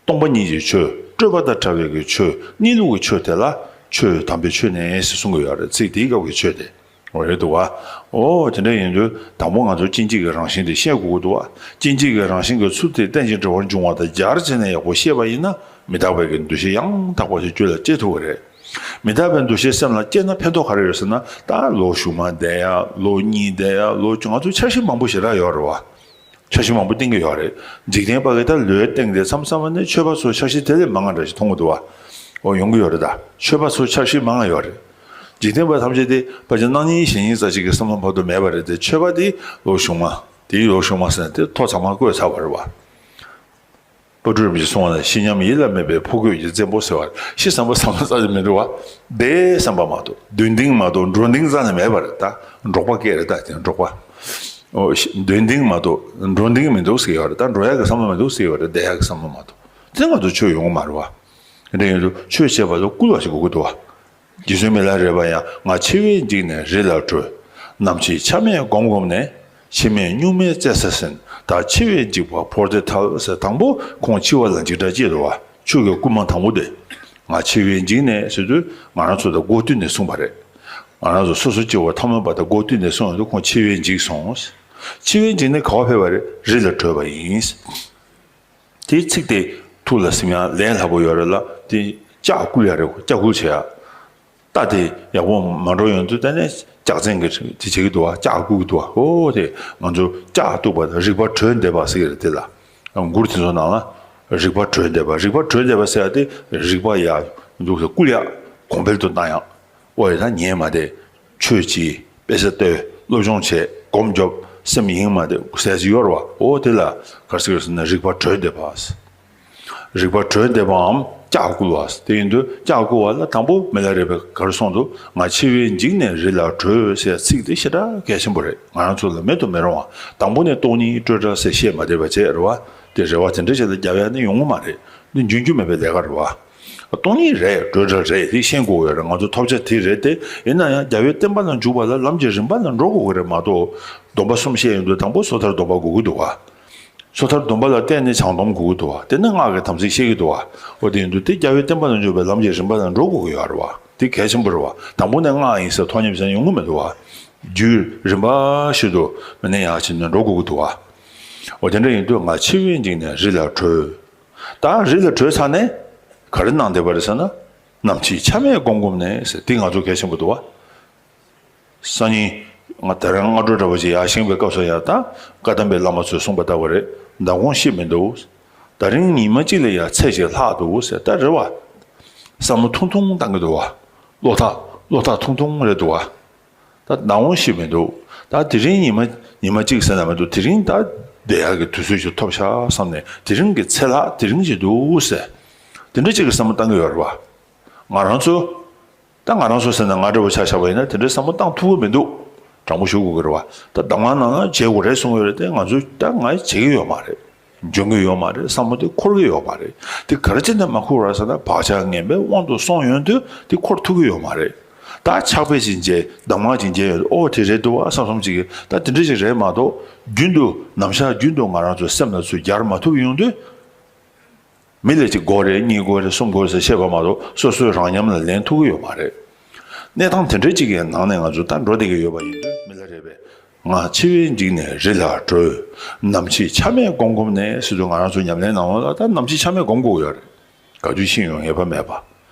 སྟོང་པ་ཉིད་ཀྱི་ཆོས། སྤྲོས་པ་དང་བྲལ་བའི་གི་ཆོས། གནས་ལུགས་ཀྱི་ཆོས་དེ་ལ་ཆོས་དམ་པའི་ཆོས་ནི་ཞེས་གསུང་གི་ཡོད་རེད། ཚིག་དེའི་སྐབས་ཀྱི་ཆོས་དེ། འོ་རེད་འདུག་བ། འོ་དེ་འདྲ་ཡིན་དུས་དང་པོ་ང་ཚོ་སྐྱེ་འཇིག་གི་རང་བཞིན་དེ་ཤེས་དགོས་ཀྱི་འདུག་བ། སྐྱེ་འཇིག་གི་རང་བཞིན་གྱི་ཚུལ་དེ་རྟེན་ཅིང་འབྲེལ་བར་འབྱུང་བ་དང་སྦྱར་བྱས་ནས་ཡག་པོ་ཤེས་པ་ཡིན་ན་མི་རྟག་པའི་གི་འདུ་ཤེས་ཡང་དག་པ་ཞིག་རྒྱུད་ལ་སྐྱེ་ཐུབ་ཀྱི་རེད། མི་རྟག་པའི་འདུ་ཤེས་སེམས་ལ་སྐྱེས་ན་ཕན་ཐོགས་ག་རེ་ཡོད་ཟེར་ན། ད་ལོ་གཞུག་མ་བསྡད་ཡ། ལོ་གཉིས་བསྡད་ཡ། ལོ་བཅུ། ང་ཚོ་འཆར་གཞི་མང་པོ་ཞེ་དྲག་ཡོད་རེད་བ། འཆར་གཞི་མང་པོ་བཏིང་གི་ཡོད་རེད། འཇིག་རྟེན་པ་གིས་ད་ལོས་བཏིང་སྟེ། མཚམས་མཚམས་ནས་ཆོས་པ་ཚོ་འཆར་གཞི་དེ་ལས་མང་བ་འདྲ་ཞིག་མཐོང་གི་འདུག་བ། འོ། ཡོང་གི་ཡོད་རེད། ད་ཆོས་པ་ཚོ་འཆར་གཞི་མང་བ་ཡོད་རེད། འཇིག་རྟེན་པ་ཐམས་ཅད་དེ་ཕལ་ཆེར་གནངས་ཉིན་གཞེས་ཉིན་ཙམ་ཞིག་གི་བསམ་བློ་བར་དུ་མེད་པ་རེད་དེ། ཆོས་པ་དེ་ལོ་གཞུག་མ། དེའི་ལོ་གཞུག་མ་ཟེར་ནས་དེ་ཐོ་ཚང་མ་བཀོད་ཚར་བ་རེད་བ། དཔལ་སྤྲུལ་རིན་པོ་ཆེས་གསུངས་པ་ལ། ཤི་ཉམས་ཡིད་ལ་མེད་པའི་ཕོ་རྒོད་ཀྱི་བཙན་པོ་ཟེར་བ། ཤི་བསམ་པ་བསམ་ན་རྩ་ཆེ་མི་འདུག་བ། བསྡད་བསམ་པ་མ་གཏོགས། སྡོད་འདུན་མ་གཏོགས་འགྲོ་འདུན་རྩ་ནས་མེད་པ་རེད། ད་འབྲོག་པ་སྐད་རེད། ད་དེ་འབྲོག་པ། ཨོ། ཤི། སྡོད་འདུན་མ་གཏོགས་འགྲོ་འདུན་མི་འདུག་ཟེར་གྱི་ཡོད་རེད། ད་འགྲོ་ཡག་གི་བསམ་བློ་མི་འདུག་ཟེར་གྱི་ཡོད་རེད། བསྡད་ཡག་གི་བསམ་བློ་མ་གཏོགས། དེ་ང་ཚོ་ཆོས་ཡོང་གི་མ་རེད་བ། དེ་འདྲ་ཡིན་དུས་ཆོས་བྱེད་པ་ལ་བསྐུལ་བ་ཞིག་དགོས་ཀྱི་འདུག་བ། རྗེ་བཙུན་མི་ལ་རས་པ་ཡང་། ང་འཆི་བས་འཇིགས་ནས་རི་ལ་བྲོས། ནམ་འཆི་ཆ་མེད་སྒོམ་སྒོམ་ནས། འཆི་མེད་གཉུག་མའི་བཙན་ས་ཟིན། བདག་འཆི་བས་འཇིགས་པ་བོར་ཏེ་ཐལ་ཟེར། དང་པོ་ཁོང་འཆི་བ་ལ་འཇིགས་སྐྲག་སྐྱེས་འདུག་བ། ཆོས་ཀྱི་བསྐུལ་མ་དང་པོ་དེ། ང་འཆི་བས་འཇིགས་ནས་ཟེར་དུས། ང་རང་ཚོ་དང་སྒོ་བསྟུན་ནས་གསུངས་པ་རེད། ང་རང་ཚོ་སོ་སོ་སྐྱེ་བོ་ཐ་མལ་པ་དང་སྒོ་བསྟུན་ནས་གསུངས་ཡོང་དུས། ཁོང་འཆི་བས་འཇིགས་སོང་། འཆི་བས་འཇིགས་ནས་ག་པར་ཕེབས་པ་རེད། རི་ལ་བྲོས་པ་ཡིན། དེའི་ཚིག་དེ་ཐུགས་ལ་ཟིན་ཡ་ལས་སླ་པོ་ཡོད་རེད་ལ། དེ་ལྕག་བསྐུལ་ཡ་རེད། ལྕག་བསྐུལ་བྱེད་ཡ། རྟ་དེ་ཡག་པོ་མ་འགྲོ་ཡོང་དུས། དེ་ནས་ལྕག་ཚན་གྱིས་དེ་བྱེད་ཀྱི་འདུག་བ། ལྕག་བསྐུལ་གྱི་འདུག་བ། ཨོ། དེ་ང་ཚོ་ལྕག་གཏུགས་པ་དང་རིག་པ་གྲོལ་འདེབས་པ་ཟེར་གྱི་རེད། དེ་ལ་མགུར་དེ་ཚོ་ནང་ལ་རིག་པ་གྲོལ་འདེབས་པ། རིག་པ་གྲོལ་འདེབས་པ་ཟེར་ཡ་དེ་རིག་པ་ཡར་འདུག་སེ་བསྐུལ་ཡ་གོང་འཕེལ་དུ་བཏང་ཡ། ཨོ་ཡ། ད་ཉན་མ་བསྡད། ཆོས་གྱིས་དཔེ་ཆ་ལྟོས། སློབ་སྦྱོང་བྱས། སྒོམ་རྒྱོབ། སེམས་གཡེང་མ་བསྡད་ཟེར་ཡ་ཅིག་ཡོད་རེད་བ། ཨོ། དེ་ལ་ག་རེ་ཟེར་ཟེར་ན། རིག་པ་གྲོལ་འདེབས་པ། རིག་པ་གྲོལ་འདེབས་པའམ་ལྕག་བསྐུལ་བ། དེ་ཡིན་དུས་ལྕག་བསྐུལ་བ་ལ་དང་པོ་མི་ལ་རས་པས་ག་རེ་གསུངས་འདུག། ང་འཆི་བས་འཇིགས་ནས་རི་ལ་བྲོས་ཟེར་ཚིག་དེ་ཞེ་དྲག་གལ་ཆེན་པོ་རེད། ང་རང་ཚོ་ལ་མེད་དུ་མི་རུང་བ། དང་པོ་ནས་སྟོང་ཉིད་སྤྲོས་བྲལ་ཟེར་བཤད་མ་བསྡད་པ་བྱས་རེད་བ། དེ་རེ་བ་དེ་འདྲ་ཞིག་ལ་རྒྱབ་ཡ་ནི་ཡོང་གི་མ་རེད། འདི་འཇོན་རྒྱུ་མེད་པའི་ལས་ཀ་རེད་བ། སྟོང་ཉིད་རེད། སྤྲོས་བྲལ་རེད། དེ་ཤེས་དགོས་ཀྱི་རེད། ང་ཚོ་ཐོབ་བྱ་དེ་རེད་དེ། ཡིན་ན་ཡང་རྒྱལ་བའི་བསྟན་པ་ལ་འཇུག་པ་ལ་ལམ་གྱི་རིམ་པ་ལ་འགྲོ་དགོས་ཀྱི་རེད་མ་གཏོགས། སྡོམ་པ་གསུམ་བཤད་ཡོང་དུས་དང་པོ་སོ་ཐར་སྡོམ་པ་དགོས་ཀྱི་འདུག་བ། སོ་ཐར་སྡོམ་པ་ལ་བརྟེན་ནས་བྱང་སྡོམ་དགོས་ཀྱི་འདུག་བ། དེ་ནས་སྔགས་ཀྱི་དམ་ཚིག་བཤད་ཀྱི་འདུག་བ། འོ། དེ་ཡིན་དུས་དེ་རྒྱལ་བའི་བསྟན་པ་ལ་འཇུག་པའི་ལམ་གྱི་རིམ་པ་ལ་འགྲོ་དགོས་ཀྱི་ཡོད་རེད་བ། དེ་གལ་ཆེན་པོ་རེད་བ། དང་པོ་ནས་སྔགས་ཡིན་ཟེར་ཐོགས་མཉམ་ཟེར་ཡོང་གི་མི་འདུག་བ། རྒྱུད་རིམ་པ་བཞིན་དུ་མི་ནས་ཡར་ཕྱིན་ནས་འགྲོ་དགོས་ཀྱི་འདུག་བ། འོ། དེ་འདྲ་ཡིན་དུས་ང་འཆི་བས་འཇིགས་ནས་རི་ལ་བྲོས། ད་རི་ལ་བྲོས་ཚར་ནས་ག་རེ་གནང་བསྡད་པ་རེད་ཟེར་ན། ནམ་འཆི་ཆ་མེད་སྒོམ་སྒོམ་ནས་ཟེར། དེ་ང་ཚོ་གལ་ཆེན་པོ་འདུག་བ། སང་ཉིན་ང་དེ་རིང་སྔ་དྲོ་འདྲ་པོ་ཅིག་ཡར་བཞེངས་པའི་སྐབས་སུ་ཡང་ད་བཀའ་གདམས་པའི་བླ་མ་ཚོས་གསུངས་པ་ལྟ་བུ་རེད། མདང་དགོང་ཤི་མི་འདུག། ད་རིང་ཉི་མ་གཅིག་ལ་ཡང་ཚེ་ཞིག་ལྷག་འདུག་ཟེར། ད་རེད་བ། བསམ་བློ་ཐུང་ཐུང་བཏང་གི་འདུག་བ། བློ་ཐག་བློ་ཐག་ཐུང་ཐུང་རེད་འདུག་བ། ད་མདང་དགོང་ཤི་མི་འདུག། ད་དེ་རིང་ཉི་མ་ཉི་མ་གཅིག་ཟེར་ན་མི་འདུག། དེ་རིང་ད་བསྡད་ཡག་གི་དུས་ཚོད་ཅིག་ཐོབ་ཤག་བསམ་ནས། དེ་རིང་གི་ཚེ་ལྷག་དེ་རིང་ཅིག་འདུག་ཟེར། དེ་འདྲ་ཅིག་གི་བསམ་བློ་བཏང་གི་ཡོད་རེད་བ། ང་རང་ཚོ། ད་ང་རང་ཚོ་ཟེར་ན་ང་འདྲ་བོ་ཆ་བཞག་པ་ཡིན་ན་དེ་འདྲའི་བསམ་བློ་བཏང་ཐུབ་ཀྱི་མི་འདུག། དྲང་པོ་ཞུ་དགོས་ཀྱི་རེད་བ། ད་གདམས་ངག་ནང་ན་བྱེད་དགོས་རེད་གསུངས་ཡོད་རེད་དེ། ང་ཚོས་ད་ང་བྱེད་ཀྱི་ཡོད་མ་རེད། འཇོན་གྱི་ཡོད་མ་རེད། བསམ་བློ་དེ་འཁོར་གྱི་ཡོད་མ་རེད། དེ་ག་རེ་བྱས་ནས་མ་འཁོར་བ་རེད་ཟེར་ན། བག་ཆགས་ངན་པའི་དབང་དུ་སོང་ཡོང་དུས་དེ་འཁོར་ཐུབ་ཀྱི་ཡོད་མ་རེད། ད་ཕྱག་དཔེ་ཅིག་མཇལ། གདམས་ངག་ཅིག་མཇལ་ཡོང་དུས། ཨོ། དེ་རེད་འདུག་བ་བསམ་བསམ་ཅིག་གིས་ད་དེ་འདྲ་ཅིག་རེད་མ་གཏོགས། རྒྱུན་དུ་ནམ་ཞག་རྒྱུན་དུ་ང་རང་ཚོའི་སེམས་ལ་ཚུར་སྦྱར་མ་ཐུབ་ཡོང་དུས། མི་ལ་གཅིག་དགོས་རེད། གཉིས་དགོས་རེད། གསུམ་དགོས་རེད་ཟེར་བཤད་པ་མ་གཏོགས། སོ་སོའི་རང་ཉམས་ལ་ལེན་ཐུབ་ཀྱི་ཡོད་མ་རེད། གནས་སྟངས་དེ་འདྲ་ཅིག་གི་ནང་ནས་ང་ཚོ་ད་འགྲོ་བསྡད་ཀྱི་ཡོད་པ་ཡིན་དུས། མི་ལ་རས་པས་ང་འཆི་བས་འཇིགས་ནས་རི་ལ་བྲོས། ནམ་འཆི་ཆ་མེད་སྒོམ་སྒོམ་ནས་ཟེར་དུས། ང་རང་ཚོ་ཉམས་ལེན་ནང་ལ་ད་ནམ་འཆི་ཆ་མེད་སྒོམ་དགོས་ཡོད་རེད། ག་དུས་ཤི་ཡོང་ངེས་པ་མེད་པ།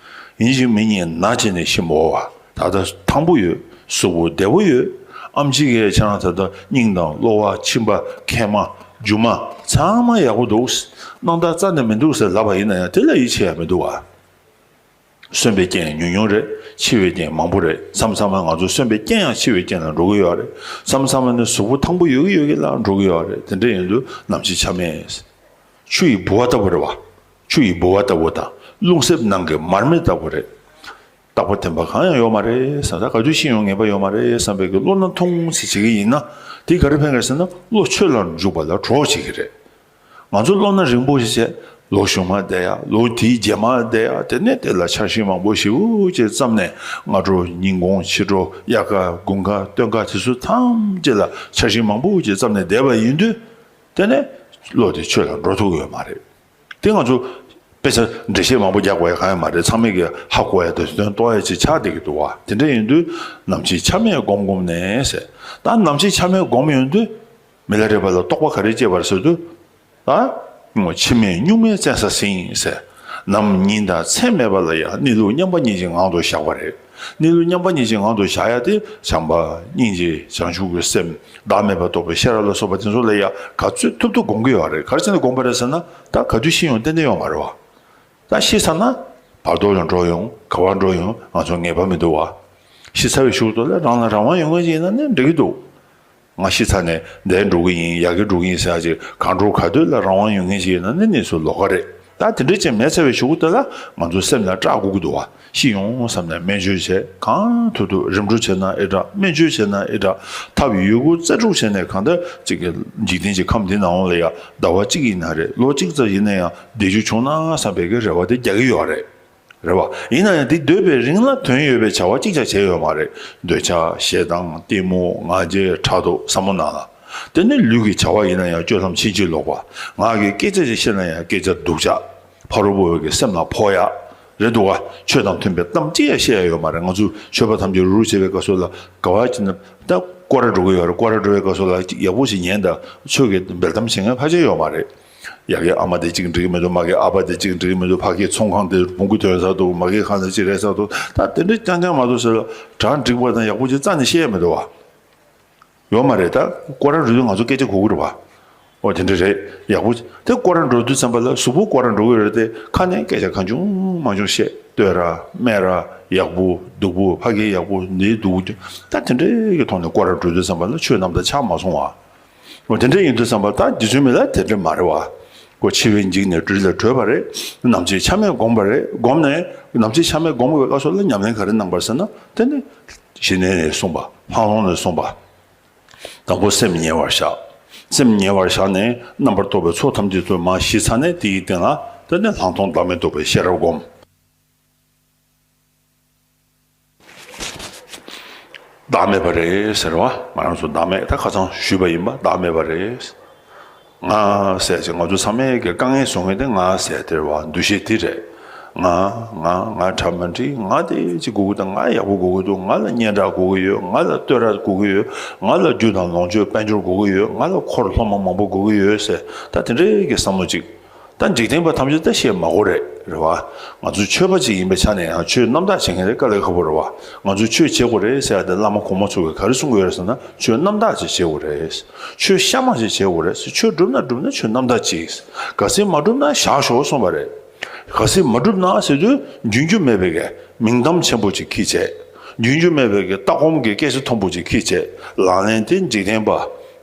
ཡིན་གཅིག་མིན་གཉིས་ན་བྱས་ནས་ཤི་མི་འོ་བ། ད་ལྟ་ཐང་པོ་ཡོད། གཟུགས་པོ་བདེ་པོ་ཡོད། ཨེམ་ཆི་གིས་ཁྱེད་རང་ད་ལྟ་སྙིང་དང་གློ་བ། མཆིན་པ། མཁལ་མ། རྒྱུ་མ། ཚང་མ་ཡག་པོ་འདུག། སྣང་དག་རྩ་ནས་མི་འདུག་ཟེར་ལབ་པ་ཡིན་ན་ཡང་དེ་ལ་ཡིད་ཆེས་ཡ་མི་འདུག་བ། གསོན་པའི་རྐྱེན་ཉུང་ཉུང་རེད། འཆི་བའི་རྐྱེན་མང་པོ་རེད། མཚམས་མཚམས་ལ་ང་ཚོ་གསོན་པའི་རྐྱེན་ཡང་འཆི་བའི་རྐྱེན་ལ་འགྲོ་གི་ཡོད་རེད། མཚམས་མཚམས་ལ་ནི་གཟུགས་པོ་ཐང་པོ་ཡོད་ཀྱི་ཡོད་ཀྱི་ལ་འགྲོ་གི་ཡོད་རེད། དེ་འདྲ་ཡིན་དུས་ནམ་འཆི་ཆ་མེད། ཆུ་ཡི་ལྦུ་བ་ལྟ་བུ་རེད་བ། ཆུ་ཡི་ལྦུ་བ་ལྟ་བུ་དང་། རླུང་གསེབ་ནང་གི་མར་མེ་ལྟ་བུ་རེད། རྟག་པ་བརྟན་པ་གང་ཡང་ཡོད་མ་རེད་བསམ། ད་ག་དུས་ཤི་ཡོང་ངེས་པ་ཡོད་མ་རེད་བསམ་པའི་གི་བློ་སྣ་ཐུང་ཙམ་བྱེད་ཀྱི་ཡིན་ན། དེ་ག་རེ་ཕན་གི་རེད་ཟེར་ན། བློ་ཆོས་ལ་འཇུག་པ་ལ་གྲོགས་བྱེད་ཀྱི་རེད། ང་ཚོ་བློ་སྣ་རིང་པོ་ཞིག་བྱས། ལོ་གཞུག་མ་བསྡད་ཡ། ལོ་དེའི་རྗེས་མ་བསྡད་ཡ། དེ་ནས་དེ་ལ་འཆར་གཞི་མང་པོ་ཞེ་པོ་ཅིག་བརྩམས་ནས། སྔ་དྲོ་ཉིན་གུང་ཕྱི་དྲོ། དབྱར་ཁ་དགུན་ཁ་སྟོན་ཁ། དེ་ཚོ་ཐམས་ཅད་ལ་འཆར་གཞི་མང་པོ་ཅིག་བརྩམས་ནས་བསྡད་པ་ཡིན་དུས། དེ་ནས་བློ་དེ་ཆོས་ལ་འགྲོ་ཐུབ་ཀྱི་ཡོད་མ་རེད། དེ་ང་ཚོ་དཔེ་ཆ་འགྲེལ་བཤད་མང་པོ་རྒྱག་དགོས་ཡ་གང་ཡང་མ་རེད། ཚང་མས་ཀྱི་ཧ་གོ་ཡ་དང་དོན་རྟོགས་ཡ་ཅིག་ཆགས་བསྡད་ཀྱི་འདུག་བ། དེ་འདྲ་ཡིན་དུས་ནམ་འཆི་ཆ་མེད་སྒོམ་སྒོམ་ནས་ཟེར། ད་ནམ་འཆི་ཆ་མེད་སྒོམ་ཡོང་དུས་མི་ལ་རས་པ་ལ་རྟོགས་པ་ག་རེ་སྐྱེས་པ་རེད་ཟེར་དུས། ད་འཆི་མེད་གཉུག་མའི་བཙན་ས་ཟིན་ཟེར། ནམ་ཉིན་དང་མཚན་མེད་པ་ལ་ཡང་གནས་ལུགས་མཉམ་པ་ཉིད་ཀྱི་ངང་དུ་བཞག་པ་རེད། གནས་ལུགས་མཉམ་པ་ཉིད་ཀྱི་ངང་དུ་བཞག་ཡ་དེ་བྱམས་པ་སྙིང་རྗེ་བྱང་ཆུབ་ཀྱི་སེམས་བདག་མེད་པ་རྟོགས་པའི་ཤེས་རབ་ལ་སོགས་པ་དེ་ཚོ་ལ་ཡང་ག་ཚོད་ཐུབ་ཐུབ་སྒོམ་གྱི་ཡོད་རེད། ག་རེ་བྱས་ནས་སྒོམ་པ་རེད་ཟེར་ན། ད་ག་དུས་ཤི་ཡོང་ཏན་ཏན་ཡོད་མ་རེད་བ། ད་ཤི་ཚར་ན་བར་དོ་ལ་འགྲོ་ཡོང་ག་བར་འགྲོ་ཡོང་ང་ཚོ་ངེས་པ་མི་འདུག་བ། ཤི་ཚར་བའི་གཞུག་ཏུ་ལ་རང་ལ་རང་དབང་ཡོད་མཁན་ཅིག་ཡིན་ན་ནི་འགྲིག་གི་འདུག་ང་ཤི་ཚར་ནས་འདིར་འགྲོ་གི་ཡིན་ཡར་གི་འགྲོ་གི་ཡིན་ཟེར་ཡ་ཅིག་གང་འགྲོ་ག་དུས་ལ་རང་དབང་ཡོད་མཁན་ཅིག་ཡིན་ན་ནི་གནས་ཚུལ་ལོགས་ཀ་རེད། ད་དེ་འདྲ་ཅིག་མེད་ཚར་བའི་གཞུག་གུ་དེ་ལ་ང་ཚོ་སེམས་ལ་སྐྲག་དགོས་ཀྱི་འདུག་བ། ཤི་ཡོང་བསམ་ནས་སྨན་བཅོས་བྱས་གང་ཐུབ་ཐུབ་རིམ་གྲོ་བྱས་ན་ཨེ་དྲག་སྨན་བཅོས་བྱས་ན་ཨེ་དྲག་ཐབས་ཡོད་རྒུ་རྩལ་སྤྲུགས་བྱས་ནས་གང་ལྟར་ཅིག་གི་འཇིག་རྟེན་གྱི་ཁམས་འདི་ནང་ལ་ཡ་ཟླ་བ་གཅིག་ཡིན་ན་རེད། ལོ་གཅིག་ཙམ་ཡིན་ན་ཡང་བདེ་རྒྱུ་བྱུང་ན་བསམ་པའི་གི་རེ་བ་དེ་རྒྱག་གི་ཡོད་རེད། རེད་བ། ཡིན་ན་ཡང་དེ་སྡོད་པའི་རིང་ལ་དོན་ཡོད་པའི་བྱ་བ་གཅིག་ཀྱང་བྱས་ཡོད་མ་རེད། འདོད་ཆགས་ཞེ་སྡང་གཏི་མུག་ང་རྒྱལ་ཕྲག་དོག་བསམ་བློ་ནང་ལ། དེ་ནི་ལུས་ཀྱི་བྱ་བ་ཡིན་ན་ཡང་སྤྱོད་ལམ་ཕྱིན་ཅི་ལོག་པ། ངག་གི་སྐད་ཆ་ཞིག་བཤད་ན་ཡང་སྐད་ཆ་སྡུག་ཅག་ཕ་རོལ་པོ་ཡོད་ཀྱི་སེམས་ལ་ཕོག་ཡག་རེད་འདུག་བ། ཆོས་དང་མཐུན་པའི་གཏམ་གཅིག་ཡང་བཤད་ཡ་ཡོད་མ་རེད། ང་ཚོ་ཆོས་པ་ཐམས་ཅད་རུ་རུ་བྱེད་པའི་སྐབས་སུ་ལ་ག་བ་ཅིག་ན་ད་སྐོར་ར་འགྲོ་གི་ཡོད་རེད། སྐོར་ར་འགྲོ་བའི་སྐབས་སུ་ལ་ཡག་པོ་ཞིག་ཉན་དང་ཆོས་ཀྱི་འབེལ་གཏམ་བྱེད་མཁན་ཕལ་ཆེར་ཡོད་མ་རེད། ཡ་གི་ཨ་མ་དེ་གཅིག་འགྲིག་གི་མི་འདུག་མ་གི་ཨ་ཕ་དེ་གཅིག་འགྲིག་གི་མི་འདུག་ཕ་གི་ཚོང་ཁང་དེ་བོང་གུ་ཐོན་ས་འདུག་མ་གི་ཁང་དེ་གཅིག་རེད་ས་འདུག་ད་དེ་འདྲ་རྐྱང་རྐྱང་མ་གཏོགས་ཟེར་ལ་གྲ་འགྲིག་པ་དང་ཡག་པོ་ཅིག་རྩ་ནས་བཤད་ཡ་མི་འདུག་བ། ཡོད་མ་རེད། ད་སྐོར་ར་འགྲོ་དུས་ང་ཚོ་སྐད་ཆ་གོ་གི་རེད་བ། ཨོ་དེ་འདྲ་རེད། ཡག་པོ་དེ་སྐོར་ར་འགྲོ་དུས་ཙམ་པ་ལ་གཟུགས་པོ་སྐོར་ར་འགྲོ་གི་རེད་དེ་ཁ་ནས་སྐད་ཆ་གང་བྱུང་མང་བྱུང་བཤད། བསྟོད་ར་སྨད་ར་ཡག་པོ་སྡུག་པོ་ཕ་གི་ཡག་པོ་འདི་སྡུག་པོ་ད་དེ་འདྲའི་གི་ཐོག་ནས་སྐོར་ར་འགྲོ་དུས་ཙམ་པ་ལ་ཆོས་རྣམ་དག་ཆགས་མ་སོང་བ། འོ་དེ་འདྲ་ཡིན་དུས་ཙམ་པ་ད་རྗེ་བཙུན་མི་ལ་དེ་འདྲ་མ་རེད་བ། ཁོ་འཆི་བས་འཇིགས་ནས་སྦྲུལ་ལས་གྲོལ་བ་རེད། ནམ་འཆི་ཆ་མེད་བསྒོམས་པ་རེད། བསྒོམས་ནས་ནམ་འཆི་ཆ་མེད་བསྒོམས་པའི་སྐབས་སུ་ལ་ཉམས་ལེན་ག་རེ་གནང་བ་རེད་ཟེར་ན་དེ་ནི་ཞི་གནས་ནས་གསུངས་པ་ལྷག་མཐོང་ནས་གསུངས་པ། དང་པོ་སེམས་ཉེ་བར་བཞག་སེམས་ཉེ་བར་བཞག་ནས་རྣམ་པར་རྟོག་པའི་ཚོགས་ཐམས་ཅད་ཚུར་མར་ཞི་ཚར་ནས་དེ་ཡི་སྟེང་ལ་དེ་ནི་ལྷག་མཐོང་བདག་མེད་རྟོགས་པའི་ཤེས་རབ་བསྒོམ། བདག་མེད་པ་རེད་ཟེར་བ། ང་རང་ཚོ་བདག་མེད་ད་ཁ་སང་ཞུས་པ་ཡིན་པ་བདག་མེད་པ་རེད། ང་ཟེར་ཅིག་ང་ཚོ་ཚང་མས་ཀྱི་དཀའ་ངལ་བཟོ་མཁན་དེ་ང་ཟེར་དེ་རེད་བ། འདུ་ཤེས་དེ་རེད། ང་ང་ང་གྲ་མ་འགྲིག་ང་དེ་ཅིག་དགོས་ཀྱི་འདུག་ང་ཡག་པོ་དགོས་ཀྱི་འདུག་ང་ལ་སྙན་གྲགས་དགོས་ཀྱི་ཡོད། ང་ལ་བསྟོད་ར་དགོས་ཀྱི་ཡོད། ང་ལ་རྒྱུ་དང་ལོངས་སྤྱོད་དཔལ་འབྱོར་དགོས་ཀྱི་ཡོད། ང་ལ་འཁོར་སློབ་མ་མང་པོ་དགོས་ཀྱི་ཡོད་ཟེར་ད་དེ་འདྲའི་གི་བསམ་བློ་ཅིག་ད་འཇིག་རྟེན་པ་ཐམས་ཅད་ད་བཤད་མ་དགོས་རེད། རེད་བ། ང་ཚོ་ཆོས་པ་ཅིག་ཡིན་པའི་ཆ་ནས་ཡང་ཆོས་རྣམ་དག་བྱེད་མཁན་དེ་དཀའ་ལས་ཁག་པོ་རེད་བ། ང་ཚོས་ཆོས་བྱེད་དགོས་རེད་ཟེར་ཡ་དེ་བླ་མ་གོང་མ་ཚོ་གིས་ག་རེ་གསུང་གི་ཡོད་རེད་ཟེར་ན་ཆོས་རྣམ་དག་ཅིག་བྱེད་དགོས་རེད། ཆོས་གཤའ་མ་ཅིག་བྱེད་དགོས་རེད། ཆོས་སྒྲུབ་ན་སྒྲུབ་ན་ཆོས་རྣམ་དག་ཅིག་གལ་སྲིད་མ་སྒྲུབ་ན་བཞག་ཤོག་གསུངས་པ་རེད། གལ་སྲིད་མ་སྒྲུབ་ན་ཟེར་དུས་རྒྱུན་རྒྱུ་མེད་པའི་གི་མིང་གཏམ་ཆེན་པོ་ཅིག་ཁྱི་བྱས། རྒྱུན་རྒྱུ་མེད་པའི་གི་ལྟ་སྒོམ་གྱི་སྐད་ཆ་མཐོན་པོ་ཅིག་ཁྱི་བྱས། ལག་ལེན་དེ་འཇིག་རྟེན་པ།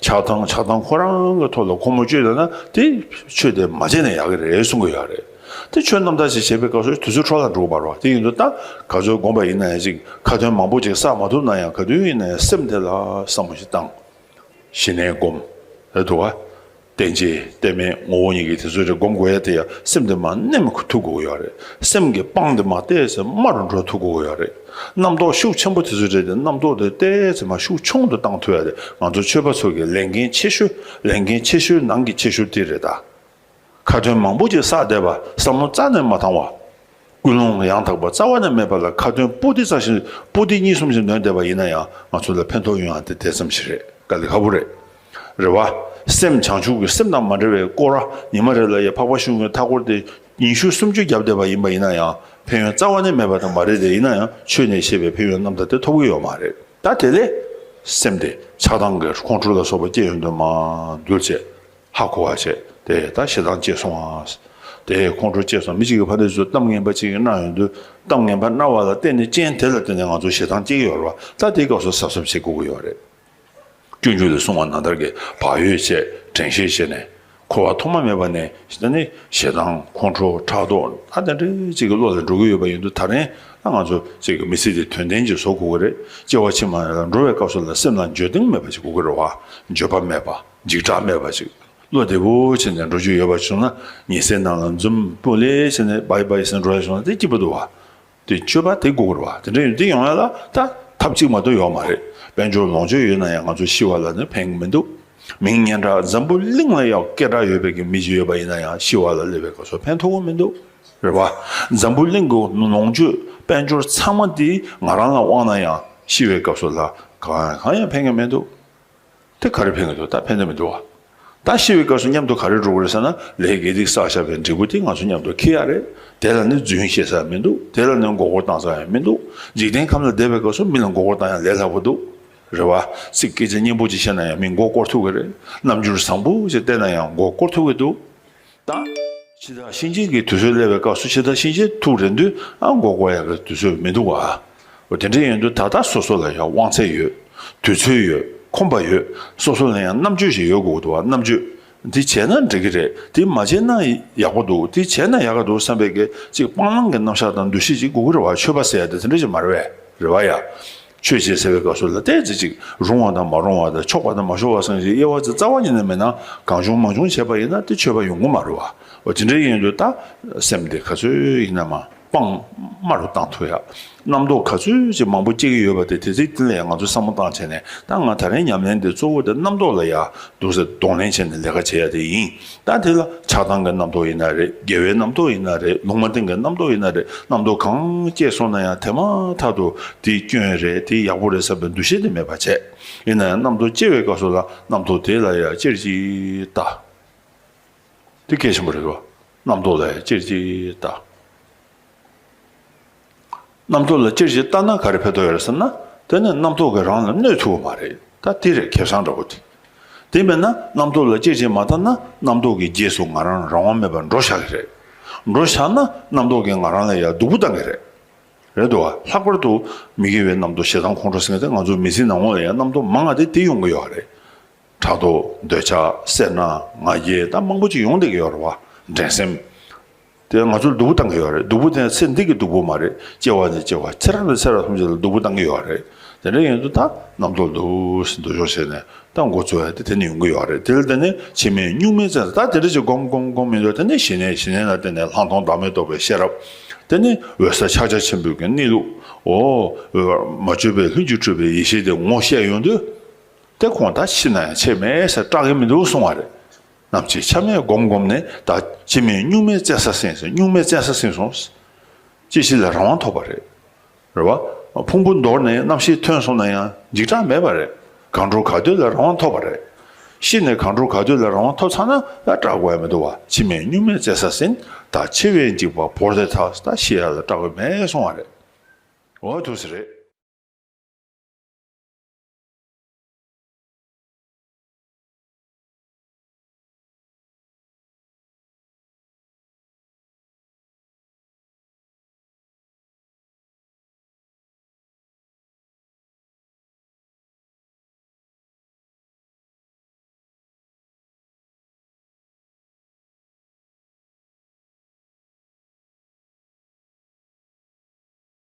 ཆགས་སྡང་ཆགས་སྡང་ཁོ་རང་གི་ཐོག་ལ་ཁོ་མོ་སྤྱོད་ཡོད་ན་དེ་ཆོས་དེ་མ་བྱས་ན་ཡག་གི་རེད་གསུང་གི་ཡོད་རེད། དེ་ཆོས་རྣམ་དག་ཅིག་བྱེད་པའི་སྐབས་སུ་དུས་ཚོད་འཕྲོ་བརླག་འགྲོ་གི་མ་རེད་བ། དེ་ཡིན་དུས་ད་ག་ཚོད་སྒོམ་པ་ཡིན་ན་ཡང་ཅིག་ཁ་ཏོན་མང་པོ་ཅིག་བསགས་མ་ཐུབ་ན་ཡང་ག་དུས་ཡིན་ན་ཡང་སེམས་དེ་ལ་བསམ་བློ་ཞིག་བཏང་། ཞི་གནས་སྒོམ། རེད་འདུག་བ། རྟེན་ཅན་རྟེན་མེད་ངོ་བོ་ཉིད་ཀྱི་དེ་ཚོ་རེ་སྒོམ་དགོས་ཡ་དེ་ཡ་སེམས་དེ་མར་མནན་ཐུབ་དགོས་ཡོད་རེད། སེམས་ཀྱི་སྤང་དེ་མར་ཏོག་ཙམ་དམའ་རུ་འགྲོ་ཐུབ་དགོས་ཡོད་རེད། རྣམ་རྟོག་ཤུགས་ཆེན་པོ་དེ་ཚོ་རེ་དེ་རྣམ་རྟོག་དེ་ཏོག་ཙམ་མར་ཤུགས་ཆུང་དུ་བཏང་ཐུབ་ཡ་དེ་ང་ཚོ་ཆོས་པ་ཚོ་གི་ལས་འགན་ཆེ་ཤོས་ལས་འགན་ཆེ་ཤོས་ནང་གི་ཆེ་ཤོས་དེ་རེད་ད། ཁ་ཏོན་མང་པོ་ཅིག་བསགས་བསྡད་པ་བསམ་བློ་རྩ་ནས་མ་བཏང་བ། ཀུན་སློང་ཡང་དག་པ་རྩ་བ་ནས་མེད་པ་ལ་ཁ་ཏོན་པོ་ཏི་རྩ་ཞིག་པོ་ཏི་གཉིས་གསུམ་ཞིག་འདོན་བསྡད་པ་ཡིན་ན་ཡང་ང་ཚོ་ལ་ཕན་ཐོགས་ཡོང་ཡ་དེ་དེ་ཙམ་ཞིག་རེད། དཀའ་ལས་ཁག་པོ་རེད། རེད་བ། སེམས་བྱང་ཆུབ་ཀྱི་སེམས་དང་མ་འབྲེལ་བའི་སྐོར་ར་ཉི་མ་རེ་ལ་ཡ་འཕགས་པ་ཤིང་ཀུན་མཐའ་སྐོར་དེ་ཉི་ཤུ་སུམ་ཅུ་བརྒྱབ་བསྡད་པ་ཡིན་པ་ཡིན་ན་ཡང་ཕན་ཡོན་རྩ་བ་ནས་མེད་པ་དང་མ་རེད་དེ་ཡིན་ན་ཡང་ཆོས་ནས་བཤད་པའི་ཕན་ཡོན་རྣམ་དག་དེ་ཐོབ་ཀྱི་ཡོད་མ་རེད། ད་དེ་ལས་སེམས་དེ་ཆགས་སྡང་གི་ཁོང་ཁྲོ་ལ་སོགས་པ་སྐྱེ་ཡོང་དུས་མར་འདུལ་བྱས། ཧ་གོ་བ་བྱས་ཏེ་ད་ཞེ་སྡང་སྐྱེས་སོང་ཨ། དེ་ཁོང་ཁྲོ་སྐྱེས་སོང་། མི་གཅིག་གིས་ཕ་དེ་ཚོ་གཏམ་ངན་པ་གཅིག་གནང་ཡོང་དུས་གཏམ་ངན་པ་གནང་བ་ལ་བརྟེན་ནས་རྐྱེན་དེ་ལ་བརྟེན་ནས་ང་ཚོ་ཞེ་སྡང་སྐྱེ་གི་ཡོད་རེད་བ། ད་དེའི་སྐབས་སུ་གཟབ་གཟབ་བྱེད་དགོས་ཀྱི་ཡོད་རེད། སྤྱོད་འཇུག་ལས་གསུངས་པ་ནང་ལྟར་གྱི་བག་ཡོད་བྱས་དྲན་ཤེས་བྱས་ནས་འཁོར་བ་ཐོག་མ་མེད་པ་ནས་ད་ནི་ཞེ་སྡང་ཁོང་ཁྲོ་ཕྲག་དོག་ད་དེ་འདྲའི་གཅིག་གི་བློ་ལ་འགྲོ་གི་ཡོད་པ་ཡིན་དུས་ད་རིང་ད་ང་ཚོ་གཅིག་གི་མི་ཚེ་དེ་དོན་ལྡན་ཅིག་བཟོ་དགོས་ཀྱི་རེད། སྐྱེ་བ་ཕྱི་མ་ལ་འགྲོ་བའི་སྐབས་སུ་ལ་སེམས་ལ་འགྱོད་གདུང་མེད་པ་ཅིག་དགོས་ཀྱི་རེད་བ། འགྱོད་པ་མེད་པ། འཇིགས་སྐྲག་མེད་པ་ཅིག་བློ་བདེ་པོ་བྱས་ནས་འགྲོ་རྒྱུ་ཡོད་པ་བྱུང་ན་ཉལ་སའི་ནང་ལ་འཛུམ་སྤུ་ལེ་བྱས་ནས་བའི་བའི་ཟེར་འགྲོ་ཡ་བྱུང་ན་དེ་སྐྱིད་པོ་འདུག་བ། དེ་སྤྱོད་པ་དེ་དགོས་རེད་བ། དེ་འདྲ་ཡོད་དེ་ཡོང་ཡ་ལ་ད་ཐབས་གཅིག་མ་གཏོགས་ཡོད་མ་རེད། དཔལ་འབྱོར་ལོངས་སྤྱོད་ཡོད་ན་ཡང་ང་ཚོ་ཤི་བ་ལ་ནི་ཕན་གི་མི་འདུག་མིང་སྙན་གྲགས་འཛམ་བུ་གླིང་ལ་ཡང་སྐད་གྲགས་ཡོད་པའི་གི་མི་ཞིག་ཡོད་པ་ཡིན་ན་ཡང་ཤི་བ་ལ་སླེབས་པའི་སྐབས་སུ་ཕན་ཐོགས་གི་མི་འདུག་རེད་བ། འཛམ་བུ་གླིང་གི་ལོངས་སྤྱོད་དཔལ་འབྱོར་ཚང་མ་དེ་ང་རང་ལ་དབང་ན་ཡང་ཤི་བའི་སྐབས་སུ་ལ་གང་གང་ཡང་ཕན་གི་མི་འདུག་དེ་ག་རེ་ཕན་གི་འདུག་ད་ཕན་ཐོགས་མི་འདུག་བ། ད་ཤི་བའི་སྐབས་སུ་མཉམ་དུ་ག་རེ་འགྲོ་གི་རེད་ཟེར་ན། ལས་དགེ་སྡིག་བསགས་བཞག་པའི་འབྲས་བུ་དེ་ང་ཚོ་མཉམ་དུ་འཁྱེར་ཡ་རེད། དེ་ལ་ནི་རྫུན་བཤད་ས་མི་འདུག་དེ་ལ་ནི་མགོ་སྐོར་བཏང་ས་ཡང་མི་འདུག་འཇིག་རྟེན་ཁམས་ལ་བསྡད་པའི་སྐབས་སུ་མི་ལ་མགོ་སྐོར་བཏང་ཡ་ལས་སླ་པོ་འདུག་རེད་བ། ཚིག་སྐད་ཆ་སྙན་པོ་ཅིག་བཤད་ན་ཡང་མི་མགོ་སྐོར་ཐུབ་ཀྱི་རེད། རྣམ་འགྱུར་བཟང་པོ་ཞིག་བསྟན་ན་ཡང་མགོ་སྐོར་ཐུབ་ཀྱི་འདུག་ད་འཆི་བདག་གཤིན་རྗེ་གི་དུས་ཚོད་སླེབས་པའི་སྐབས་སུ་འཆི་བདག་གཤིན་རྗེ་ཐུག་རན་དུས་ཨ་མགོ་སྐོར་ཡག་གི་དུས་ཚོད་མི་འདུག་བ། འོ་དེ་འདྲ་ཡིན་དུས་ད་ལྟ་སོ་སོ་ལ་ཡང་དབང་ཚད་ཡོད། དུས་ཚོད་ཡོད། ཁོམ་པ་ཡོད། སོ་སོ་ལ་ཡང་རྣམ་དཔྱོད་ཞིག་ཡོད་དགོས་འདུག་བ། རྣམ་དཔྱོད། འདི་བྱས་ན་འགྲིག་གི་རེད། འདི་མ་བྱས་ན་ཡག་པོ་འདུག་འདི་བྱས་ན་ཡག་ག་འདུག་བསམ་པའི་གི་ཅིག་སྤང་བླང་གི་རྣམ་གཞག་དང་འདུ་ཤེས་ཅིག་དགོས་ཀྱི་རེད་བ། ཆོས་པ་ཟེར་ཡ་དེ་དེ་འདྲ་ཞིག་མ་རེད་བས། རེད་བ་ཡ། ཆོས་བྱེད་ཟེར་བའི་སྐབས་སུ་ལ་ཏོག་ཙམ་ཅིག་རུང་བ་དང་མ་རུང་བ་དང་ཆོག་པ་དང་མ་ཆོག་པ་སོགས་ཀྱི་དབྱེ་བ་ཅིག་རྩ་བ་ཉིད་ནས་མེད་ན། གང་བྱུང་མང་བྱུང་བྱས་པ་ཡིན་ན་དེ་ཆོས་པ་ཡོང་གི་མ་རེད་བ། འོ་དེ་འདྲ་ཡིན་དུས་ད་སེམས་དེ་ག་ཚོད་ཡིན་ན་མ་སྤང་དམའ་རུ་བཏང་ཐུབ་ཡ། རྣམ་རྟོག་ག་ཚོད་ཅིག་མང་པོ་སྐྱེ་གི་ཡོད་པ་དེ་དེ་ཚིག་དེ་ལ་ཡང་ང་ཚོས་བསམ་བློ་བཏང་བྱས་ནས། ད་ང་ད་རེས་ཉམས་ལེན་དེ་གཙོ་བོ་དེ་རྣམ་རྟོག་ལ་ཡ་འདུག་སེ་གདོང་ལེན་བྱས་ནས་ལས་ཀ་བྱེད་ཡ་དེ་ཡིན། ད་དེ་ལ་ཆགས་སྡང་གི་རྣམ་རྟོག་ཡིན་ན་རེད། དགེ་བའི་རྣམ་རྟོག་ཡིན་ན་རེད། ལུང་མ་བསྟན་གྱི་རྣམ་རྟོག་ཡིན་ན་རེད། རྣམ་རྟོག་གང་སྐྱེས་སོང་ན་ཡང་དེ་མ་ཐག་ཏུ་དེ་སྐྱོན་རེད། དེ་ཡག་པོ་རེད་བསམ་པའི་འདུ་ཤེས་དེ་མེད་པ་བྱས། ཡིན་ན་ཡང་རྣམ་རྟོག་སྐྱེ་བའི་སྐབས་སུ་ལ་རྣམ་རྟོག་དེ་ལ་ཡང་ཅེར་གྱིས་ལྟ། དེ་གལ་ཆེན་པོ་རེད་བ། རྣམ་རྟོག་ལ་ཡང་ཅེར་གྱིས་ལྟ། རྣམ་རྟོག་ལ་ཅེར་གྱིས་ལྟ་ན་ག་རེ་ཕན་ཐོགས་ཡོད་རེད་ཟེར་ན། དེ་ནི་རྣམ་རྟོག་གིས་རང་ལ་གནོད་ཐུབ་པ་མ་རེད། ད་དེ་རེད་ཁེ་བཟང་འདྲ་བོ་དེ། དེ་མིན་ན་རྣམ་རྟོག་ལ་ཅེར་གྱིས་མ་ལྟ་ན། རྣམ་རྟོག་གི་རྗེས་སུ་ང་རང་རང་དབང་མེད་པར་འགྲོ་བཞག་གི་རེད། འགྲོ་བཞག་ན་རྣམ་རྟོག་གིས་ང་རང་ལ་ཡང་སྡུག་པོ་བཏང་གི་རེད། རེད་འདུག་བ། ལྷག་པར་དུ་མི་དགེ་བའི་རྣམ་རྟོག་ཞེ་སྡང་ཁོང་ཁྲོ་ཟེར་མཁན་དེ་ང་ཚོ་མི་ཚེའི་ནང་ལོགས་ལ་ཡང་རྣམ་རྟོག་མང་བ་དེ་དེ་ཡོང་གི་ཡོད་རེད། ཕྲག་དོག་འདོད་ཆགས་སེར་སྣ་ང་རྒྱལ་ད་མང་པོ་ཅིག་ཡོང་བསྡད་ཀྱི་ཡོད་རེད་བ། འགྲན་སེམས། དེ་ང་ཚོར་སྡུག་པོ་བཏང་གི་ཡོད་རེད། སྡུག་པོ་དེ་ཚེ་འདི་གི་སྡུག་པོ་མ་རེད། སྐྱེ་བ་ནས་སྐྱེ་བ་ཚེ་རབས་ནས་ཚེ་རབས་ཐམས་ཅད་ལ་སྡུག་པོ་བཏང་གི་ཡོད་རེད། དེ་འདྲ་ཡིན་དུས་ད་རྣམ་རྟོག་འདུག་སེ་འདུ་ཤོག་བྱས་ནས་ད་འགོ་བཙུགས་ཡ་དེ་དེ་ནས་ཡོང་གི་ཡོད་རེད། དེ་ལ་དེ་ནས་འཆི་མེད་གཉུག་མའི་བཙན་ས། ད་དེ་འདྲ་ཅིག་སྒོམ་སྒོམ་སྒོམ་ཡིན་དུས་དེ་ནས་ཞི་གནས་ཞི་གནས་ལ་བརྟེན་ནས་ལྷག་མཐོང་བདག་མེད་རྟོགས་པའི་ཤེས་རབ། དེ་ནས་འོད་གསལ་ཕྱག་རྒྱ་ཆེན་པོའི་གི་གནས་ལུགས། འོ། མ་བཅོས་པའི་ལྷུན་གྱིས་གྲུབ་པའི་ཡེ་ཤེས་དེ་ངོ་ཤེས་ཡོང་དུས། དེ་ཁོང་ད་ཤི་ན་ཡང་ཆད་མེད་ཟེར་སྐྲག་གི་མི་འདུག་གསུང་བ་རེད། ནམ་འཆི་ཆ་མེད་སྒོམ་སྒོམ་ནས་ད་འཆི་མེད་གཉུག་མའི་བཙན་ས་ཟིན་ཟེར། གཉུག་མའི་བཙན་ས་ཟིན་སོང་། སྐྱེ་ཤི་ལས་རང་དབང་ཐོབ་པ་རེད། རེད་བ། ཕུང་པོ་འདོར་ནས་རྣམ་ཤེས་ཐོན་སོང་ན་ཡང་འཇིགས་སྐྲག་མེད་པ་རེད། གང་འགྲོ་ག་སྡོད་ལས་རང་དབང་ཐོབ་པ་རེད། ཤི་ནས་གང་འགྲོ་ག་སྡོད་ལས་རང་དབང་ཐོབ་ཚར་ན་ཡང་སྐྲག་དགོས་ཡ་མི་འདུག་བ། འཆི་མེད་གཉུག་མའི་བཙན་ས་ཟིན། ད་འཆི་བའི་འཇིགས་པ་བོར་ཏེ་ཐལ། ད་ཤི་ཡ་ལ་སྐྲག་དགོས་མེད་གསུང་བ་རེད། འོ་ཐུགས་སུ་རེད།